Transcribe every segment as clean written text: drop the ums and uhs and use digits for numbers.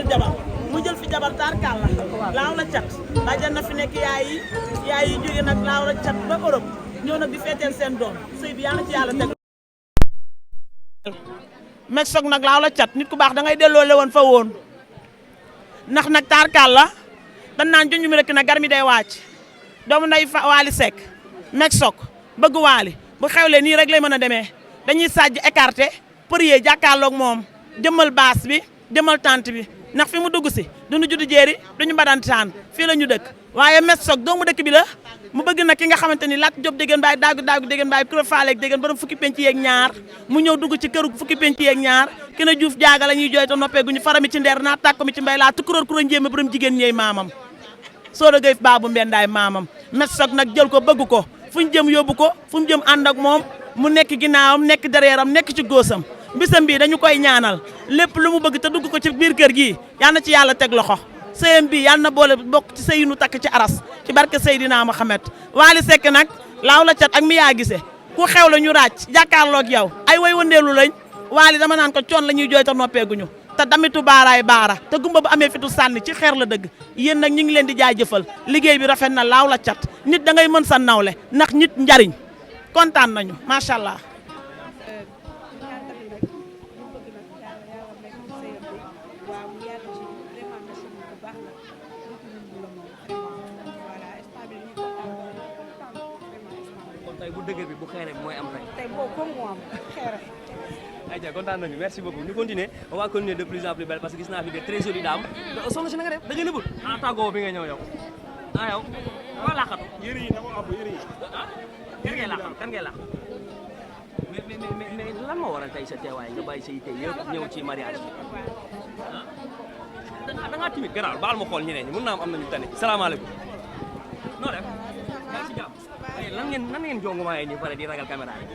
jël jabar mu jël fi jabar tarkal la laaw la cat bàjjan na fi nekk yaay yi jóge nag laaw la cat ba Europe ñëw nag di feeteel seen doom sëy bi yàlla ci yàlla teg meg soog nag laaw la cat nit ku baax da ngay delloo le woon fa woon ndax nag tarkal la dan naan junj mi rek nag gar mi day wàcc doomu nday fa Waly Seck meg soog bëgg Waly bu xewlee nii rek lay mën a demee dañuy sàjj écarté prier jàkkaarloog moom jëmal baas bi jëmal tante bi ndax fi mu dugg si duñu judd jéeri duñu mbadantaan fii la ñu dëkk waaye mes soog doomu dëkk bi la mu bëgg nag ki nga xamante ni laat job dégeen baay daagu dégeen baay kuro faaleeg dégeen borom fukki penc yeeg ñaar mu ñëw dugg ci këru fukki penc yeeg ñaar ki na juuf jaaga la ñuy jooy te noppeeguñu farami ci ndeer naa tàkko mi ci mbay laa tukkuróor kuro njéeme borom jigéen ñeey maamam soo da gay baabu mbendaay maamam mes soog nag jël ko bëgg ko fu ñu jëm yóbbu ko fu mu jëm ànd ak moom mu nekk ginnaawam nekk derrièream nekk ci góosam bisam bii dañu koy ñaanal lépp lu mu bëgg te dugg ko ci biir kër gi yal na ci yàlla teg loxo sëyam bi yal na boole bokk ci sëy yu nu takk ci aras ci barke Seydina Muhammad Waly Seck nag laaw la cat ak mi yaa gise ku xew la ñu ràcc jàkkaarloog yow ay way wandeelu lañ Waly dama naan ko coon la ñuy jooy te noppeeguñu te damitu baaraay baara te gumba bu amee fitu sànni ci xeer la dëgg yéen nag ñu ngi leen di jaajëfal liggéey bi rafet na laaw la cat nit da ngay mën sa nawle ndax nit njariñ kontaan nañu macha allah. tey bu dëgër bi bu xeere bi mooy am tey boobu comme moo am xeere. ayca kontaan nañu merci beaucoup ñu continuer on va continuer de plus en plus belle parce que gis naa fi des très jolies dames soxna si na nga def da nga nëbbul ah tàggoo bi nga ñëw yow ah yow waa laaxatu yëre yi dama ab yëre yi ah kan ngay laaxatu kan ngay laaxatu mais lan moo waral tey sa teewaay nga bàyyi sa yitte yëpp ñëw ci mariage bi ah da ngaa timide gannaaw baal ma xool ñeneen ñi mën naa am nañu tane salaamaaleykum noo def yaa ngi si jàmm lan ngeen jongumaayee nii pare di ragal caméra yi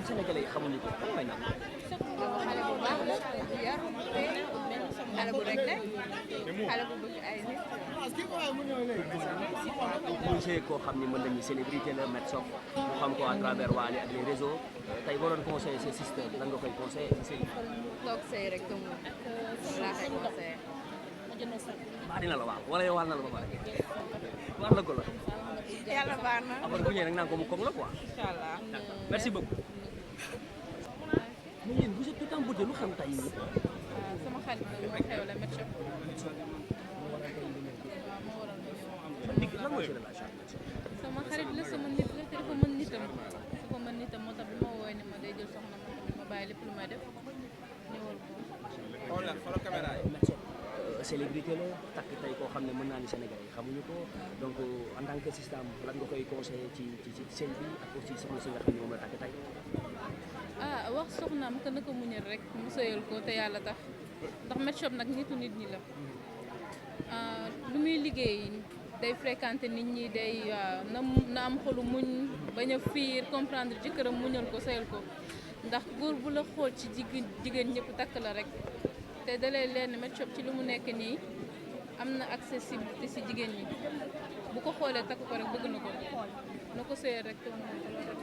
Sénégalais yi xamuñu ko kan mooy Nabou. xale bu baax la yar xale bu rek la xale bu bëgg ay nit. muy see koo xam ni mën nañu célébrité la Met Sock mu xam ko à travers Waly ak les réseaux tey boo doon conseillé ses sisters lan nga koy conseillé ci sëy. toog sëy rek te mu laa koy conseillé. baax dina la waaw wala yow waal na la ba pare war la ko la. yàlla baax na. après bu ñëwee nag naan ko mu koŋ la quoi. incha allah. merci beaucoup. mais yéen vous êtes tout en beauté lu xam tey nii. sama xarit bi moo xew la Met Sock. lan mooy relation. sama xarit la sama nit la te dafa mën nitam moo tax bi ma woowee ne ma day jël soxna ma tamit ma bàyyi lépp lu may def ñëwal ko. xoolal caméra yi. célébrité la takk tey koo xam ne mën naa ni Sénégal yi xamuñu ko donc en tant que système lan nga koy conseillé ci sëy bi ak aussi soxna si nga xam ne moom la takk tey. ah wax soxnaam que na ko muñal rek mu sëyal ko te yàlla tax ndax Met Sock nag nitu nit ñi la lu muy liggéey day fréquenter nit ñi day na am xolu muñ bañ a fiir comprendre jëkkëram muñal ko sëyal ko ndax góor bu la xool ci jigéen ñëpp takk la rek te dalee leen Met Sock ci lu mu nekk nii am na accessibilité si jigéen ñi bu ko xoolee takk ko rek bëgg na ko na ko sëyal rek te muñal ko loolu rek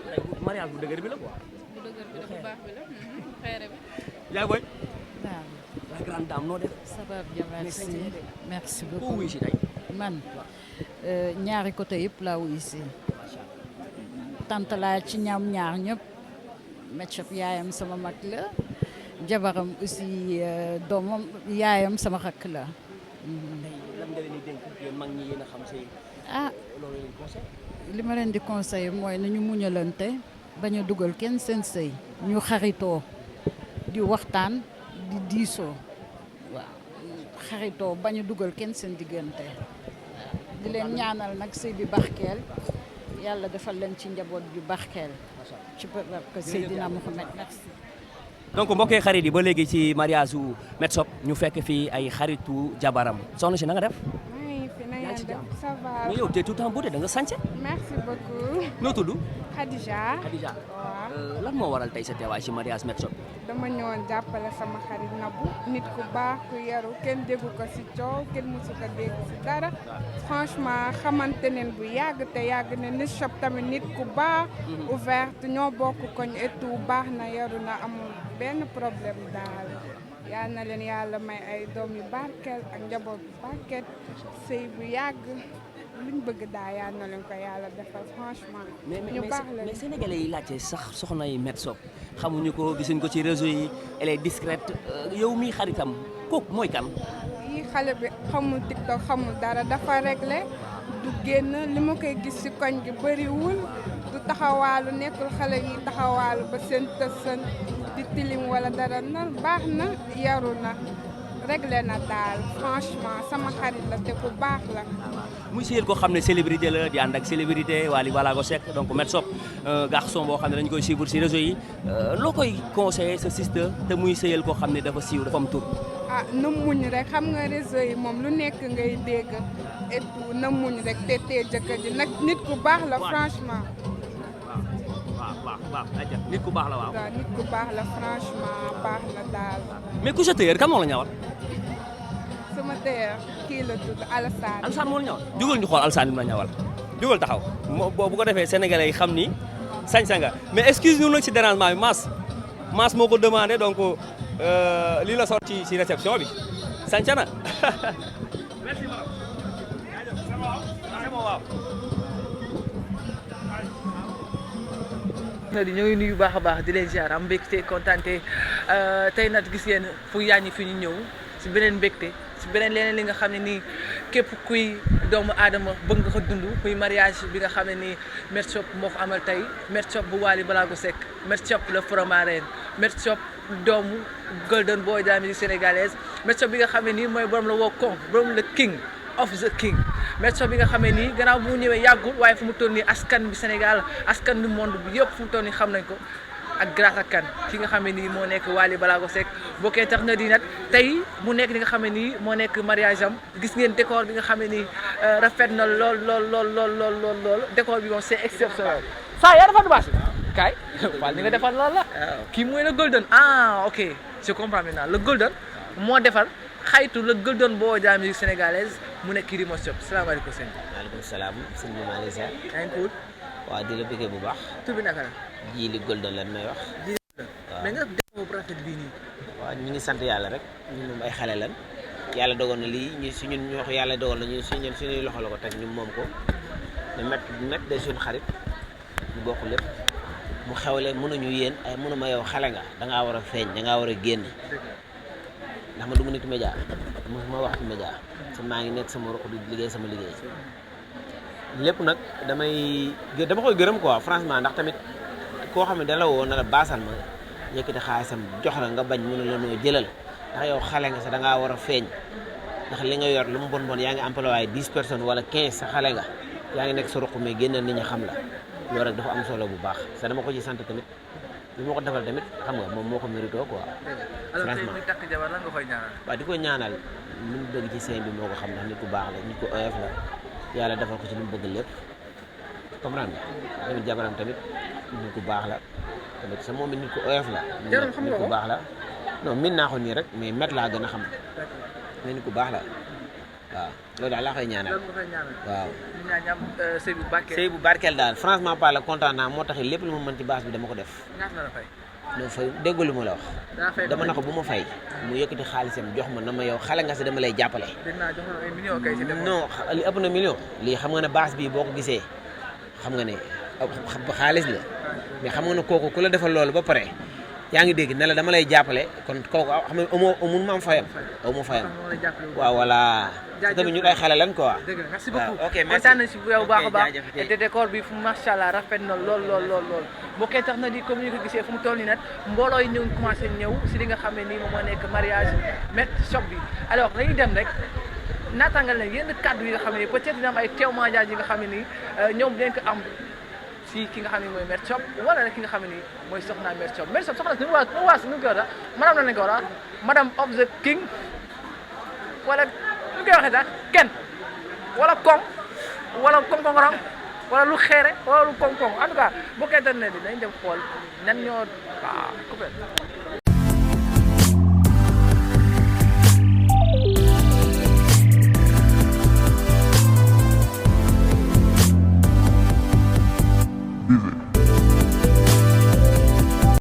tey mariage bu dëgër bi la quoi. bu dëgër bi la bu baax bi la xeere bi. yaa boy. waaw. la grande dame noo def. ça va bien merci merci koo beaucoup. wuyu si tey. man ñaari côté yëpp laa wuyu si. tant laa ci ñaam ñaar ñëpp. Met Sock yaayam sama mag la. jabaram aussi doomam yaayam sama rakk la. tey lan nga leen di dénk yéen mag ñi yéen a xam sëy. ah loolu leen conseil. li ma leen di conseiller mooy nañu muñalante bañ a dugal kenn seen sëy ñu xaritoo di waxtaan di diisoo waaw xaritoo bañ a dugal kenn seen diggante waaw di leen ñaanal nag sëy bi barkeel yàlla defal leen ci njaboot bi barkeel ci barke Seydina Mohamed merci. donc mbokkee xarit yi ba léegi ci mariage su Met Sock ñu fekk fii ay xaritu jabaram soxna si na nga def. maa ngi fi na ngeen def ça va. mais yow te tout en beauté da nga sànce. merci beaucoup. noo tudd. Khadija. Khadija waaw lan moo waral tey sa teewaay ci mariage Met Shop. dama ñëwoon jàppale sama xarit Nabou nit ku baax ku yaru kenn déggu ko ci coow kenn mësu ko dégg ci dara franchement xamante neen bu yàgg te yàgg ne Met Shop tamit nit ku baax ouverte ñoo bokk koñ et tout baax na yaru na amul benn problème daal yal na leen yàlla may ay doom yu barkeel ak njaboot bu barkeel sëy bu yàgg luñ bëgg daal yal na leen ko yàlla defal franchement ñu baax la mais sénégalais yi laajte sax soxna yi Met Shop xamuñu ko gisuñ ko ci réseau yi elle est discrète yow mi xaritam kooku mooy kan. yi xale bi xamul TikTok xamul dara dafa réglé du génn li ma koy gis ci koñ gi bëriwul du taxawaalu nekkul xale yi taxawaalu ba seen tësën di tilim wala dara na baax na yaru na réglé na daal franchement sama xarit la te ku baax la. muy sëyal koo xam ne célébrité la di ànd ak célébrité Wally Ballago Seck donc Met Shop garçon boo xam ne dañu koy suivre ci réseau yi loo koy conseillé sa sister te muy sëyal koo xam ne dafa siiw dafa am tur. ah na muñ rek xam nga réseau yi moom lu nekk ngay dégg et tout na muñ rek te tee jëkkër ji nag nit ku baax la franchement. waaw nit ku baax la waaw. waaw nit ku baax la franchement baax na daal. mais ku sa tailleur kan moo la ñawal. sama tailleur kii la tudd Alassane. Alassane moo la ñawal jugal ñu xool Alassane bi la ñawal jugal taxaw bu ko defee sénégalais yi xam ni sañ-sañ nga mais excuse nous nag ci dérangement bi Mass moo ko demandé donc lii la sorti ci réception bi sañ na. merci beaucoup. c'est bon waaw. di ñoo ngi nuyu baax a baax di leen ziar am mbégte kontaante tey nag gis ngeen fu yaañi fi ñu ñëw si beneen mbégte si beneen leneen li nga xam ne nii képp kuy doomu aadama bëgg nga ko dund kuy mariage bi nga xam ne nii Met Shop moo ko amal tey Met Shop bu Wally Ballago Seck Met Shop le Fromareen Met Shop doomu Golden Boy de la musique sénégalaise Met Shop bi nga xam ne nii mooy borom la woo kon borom la king of the king Met Shop bi nga xamee nii gannaaw bu mu ñëwee yàggul waaye fu mu toll nii askan bi Sénégal askan bi monde bi yëpp fu mu toll nii xam nañ ko ak grâce ak kan ki nga xamee nii moo nekk Wally Ballago Seck bokkee tax na di nag tey mu nekk li nga xamee nii moo nekk mariage am gis ngeen décor bi nga xamee nii rafet na lool décor bi moom c'est exceptionnel. saa yaa defar bâche kaay waaw li nga defar lool la kii mooy le golden ok je comprends maintenant le golden moo defar xaytu le golden boy de la musique sénégalaise mu nekk kii di Met Shop salaamaaleykum sëñ bi. maaleykum salaam sëñ bi maa ngi lay ziar. yaa ngi cool. waaw di la bëggee bu baax. tur bi naka la. Jili Golden lan may wax. waaw mais nga def déco bu rafet bii nii. waaw ñu ngi sant yàlla rek ñun moom ay xale lan yàlla dogal na lii ñu si ñun ñoo ko yàlla dogal na ñun suñuy loxo la ko teg ñun moom ko ne Met day suñu xarit ñu bokk lépp mu xewle mënuñu yéen ay mënuma yow xale nga dangaa war a feeñ dangaa war a génn ndax ma du ma nitu média mosuma wax ci média sa maa ngi nekk sama ruq di liggéey sama liggéey lépp nag dama koy gërëm quoi franchement ndax tamit koo xam ne dala woo na la baasal ma yëkkati xaalisam jox la nga bañ mu ne la noo jëlal ndax yow xale nga sa dangaa war a feeñ ndax li nga yor lu mu bon yaa ngi employé 10 personnes wala 15 sa xale nga yaa ngi nekk sa ruq mais génnal nit ñi xam la loolu rek dafa am solo bu baax sa dama ko ci sant tamit li ma ko defal tamit xam nga moom moo ko mérito quoi. alors tey muy takk jabar lan nga koy ñaanal. waaw di ko ñaanal li mu bëgg ci sëy bi moo ko xam ndax nit ku baax la nit ku oyof la yàlla defal ko ci li mu bëgg lépp comprendre nga tamit jabaram tamit nit ku baax la tamit sa moom it nit ku oyof la. jabaram xam nga ko nit ku baax la non min naa ko nii rek mais Met laa gën a xam mais nit ku baax la waaw loolu daal laa koy ñaanal. lan nga koy ñaanal. waaw ñu ñaan ñam sëy bu barkeel. sëy bu barkeel daal franchement parle kontaan naa moo tax lépp lu ma mën ci base bi dama ko def. ñaata la la fay. non fay déggu lu ma la wax. daa fay dama na ko bu ma fay mu yëkkati xaalisam jox ma na ma yow xale nga si dama lay jàppale. dinaa jox la ay millions kay si dem. non li ëpp na million lii xam nga ne base bi boo ko gisee xam nga ne xaalis la mais xam nga ne kooku ku la defal loolu ba pare yaa ngi dégg ne la dama lay jàppale kon kooku xam nga amoo ma am fayam aw ma fayam waaw voilà tamit ñu ay xale lan quoi. dëgg la merci beaucoup ok merci kontaan nañ si bu yow baax a baax jaajëf te décor bi fu macha allah rafet na lool bokkee tax na di comme ni ko gisee fu mu toll nii nag mbooloo yi ñëw commencé ñëw si li nga xam ne nii moom moo nekk mariage Met Shop bi alors dañuy dem rek naataangal leen yenn kàddu yi nga xam ne nii peut-être dina am ay témoignages yi nga xam ne nii ñoom dañ ko am si ki nga xam ne mooy Met Shop wala rek ki nga xam ne nii mooy soxna Met Shop soxna si nu mu waas nu mu koy wax madame la nañ ko war a madame of the king wala nu koy waxee sax kenn wala kom wala kom-kom wala lu xeere wala lu koŋ-koŋ en tout cas bu keetal ne bi dañ dem xool ñan ñoo coupé